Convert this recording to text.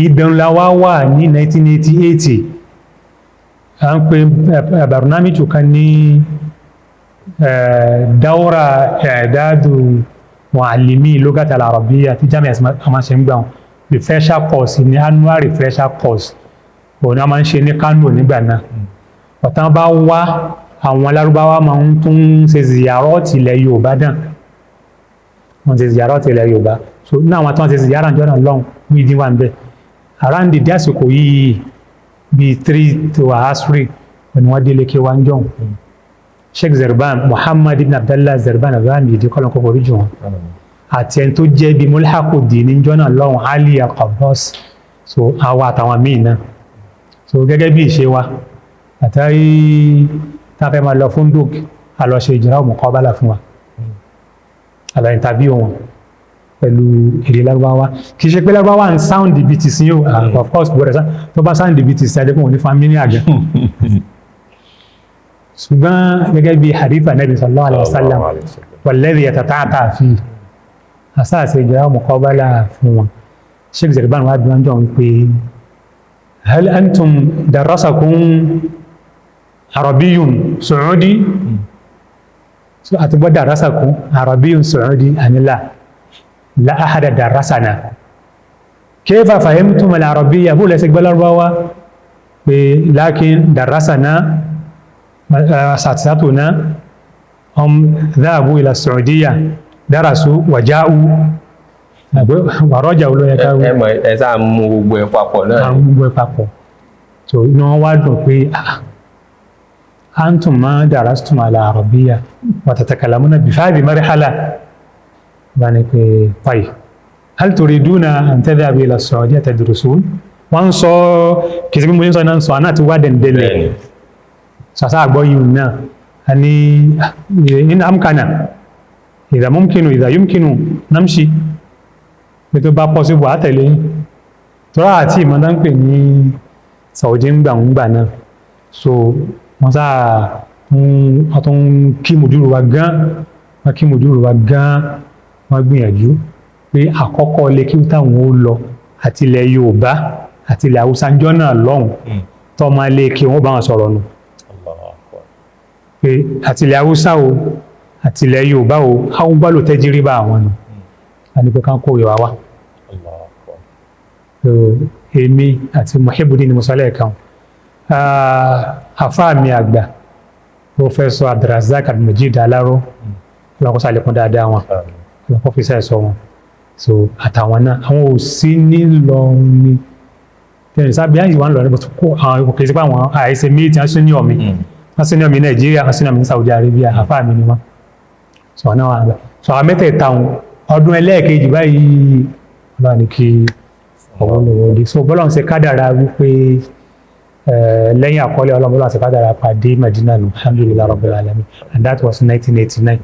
Ibẹ̀ ńlá wá wà ní 1988. À ń pè barnamiju kan ní dawra i'dadu muallimi lugata al-arabiyya tí Jami'a máa ṣe ń gbà wọn, refresher course ní, annual refresher course òun ni wọ́n máa ń ṣe ní Kano nígbà náà. Ọ̀tán bá wá, àwọn Lárúbáwá máa ń tún ṣe ziyarọ́ọ̀tì ilẹ̀ Yorùbá dàn, wọ́n ṣe ziyarọ́ọ̀tì ilẹ̀ Yorùbá. So ní àwọn tí wọ́n ṣe ziyara jọ́nà lọ́hùn, Muyideen wà ń bẹ̀ around the àsìkò yìí, bíi 3 to asri ni wọ́n délé kí wọ́n jọ̀hún. Sheikh Zerban, Muhammad ibn Abdallah Zerban Abdulhamid, kọ́lọ́n kọ́kọ́ orí jù wọn, àti ẹni tó jẹ́ bíi mulhaqu ní jọ́nà lọ́hùn, Ali Al-Qabbas. So àwa àtàwọn míì náà, so gẹ́gẹ́ bí ìṣe wa àtàrí tá a fẹ́ máa lọ fún dòk, a lọ ṣe ìjìnlá muqabala fún wa, a lọ interview wọn pẹ̀lú èdè Lárúbáwá. Kì í ṣe pé Lárúbáwá ń sound bíi ti sin o. Of course gbọ́dọ̀ sá tó bá sound bíi ti sin, ajẹ́pọ̀ òní family àgẹ́. Ṣùgbọ́n gẹ́gẹ́ bí hadith Anabi sallallahu alayhi wa sallam, walladhi yatata'ata fi asáàsì ìjìnlá muqabala fún wọn, Sheikh Zerban wá bí wọ́n jọ ń pè: hal antum darasakum arabiyun saudi? So àti gbọ́ darasakum arabiyun saudi ànílà la ahada darasana. Kayfa fahimtum al-arabiyya? Bó lẹ́sẹ̀ gbọ́ Lárúbáwá? Pé lakin darasana asatizatuna, hum dhahabu ila saudiya, darasu wa ja'u wàrọ́jà olóyè káwé. Ẹ mọ̀, ẹ sáà mú gbogbo ẹ papọ̀ náà. Àwọn gbogbo ẹ papọ̀. So inú wọn wá dùn pé, ah, antum ma darastum ala arabiyya wa tatakalamuna bi hadhihi marhala. Bani pé tayyib, hal turiduna an tadhhabu ila saudiya tadrusun? Wọ́n ń sọ kìí sí pé mo ń sọ náà, ń sọ àná àti wá dẹ̀ndẹ̀lẹ̀ sàṣà àgbọ̀ yìí náà a ní in amkana, idha mumkinu, idha yumkinu namshi, pé tó bá possible, àtẹ̀lé tọ́rọ àti ìmọ̀dá ń pè ní Saudi ń gbà ń gbà náà. So wọ́n sáà wọ́n tún kí mùdúrù wa gan, wọ́n kí mùdúrù wa gan. Wọ́n gbìyànjú pé àkọ́kọ́ lè kí táwọn ó lọ àti ilẹ̀ Yorùbá àti ilẹ̀ Haúsá ńjọ́ náà lọ́hùn, tọ́mọ lè kí wọ́n bá wọn sọ̀rọ̀ nù pé àti ilẹ̀ Haúsá o àti ilẹ̀ Yorùbá o, àwọn gbọ́ ló tẹ́jírí bá àwọn nù a ní pé ká kó ìwà wa. So èmi àti Muhibudin Musa lẹ́ẹ̀kan, àfáà mi àgbà, Professor Abdulrazak Abdulmajid Alaro, ọlọ́kọ́ sàlékún dáadáa wọn, ọlọ́kọ́ fi sẹ́ẹ̀ sọ wọn. So àtàwọn náà, àwọn ò sí nílọrin tẹ̀lé sábẹ́ àyè wà ń lọ ní bọ́tú kó àwọn kò sí pé àwọn àìsè méjì, wọ́n senior mi, wọ́n senior mi Nàìjíríà, wọ́n senior mi ní Saudi Arabia. Àfáà mi ni wọ́n. So àwọn náà wà bẹ́ẹ̀. So àwọn mẹ́tẹ̀ẹ̀ta wọn, ọdún ẹlẹ́ẹ̀kejì báyìí, Ọlọ́run ní kí ọwọ́ lọ́wọ́ dé. So bọ́lá ń ṣe kádàrá wípé lẹ́yìn àkọọ́lẹ̀ Ọlọ́run, bọ́lá ń ṣe kádàrá pàdé Madina nù. Alhamdulillahi rabbil alamin, and that was 1989.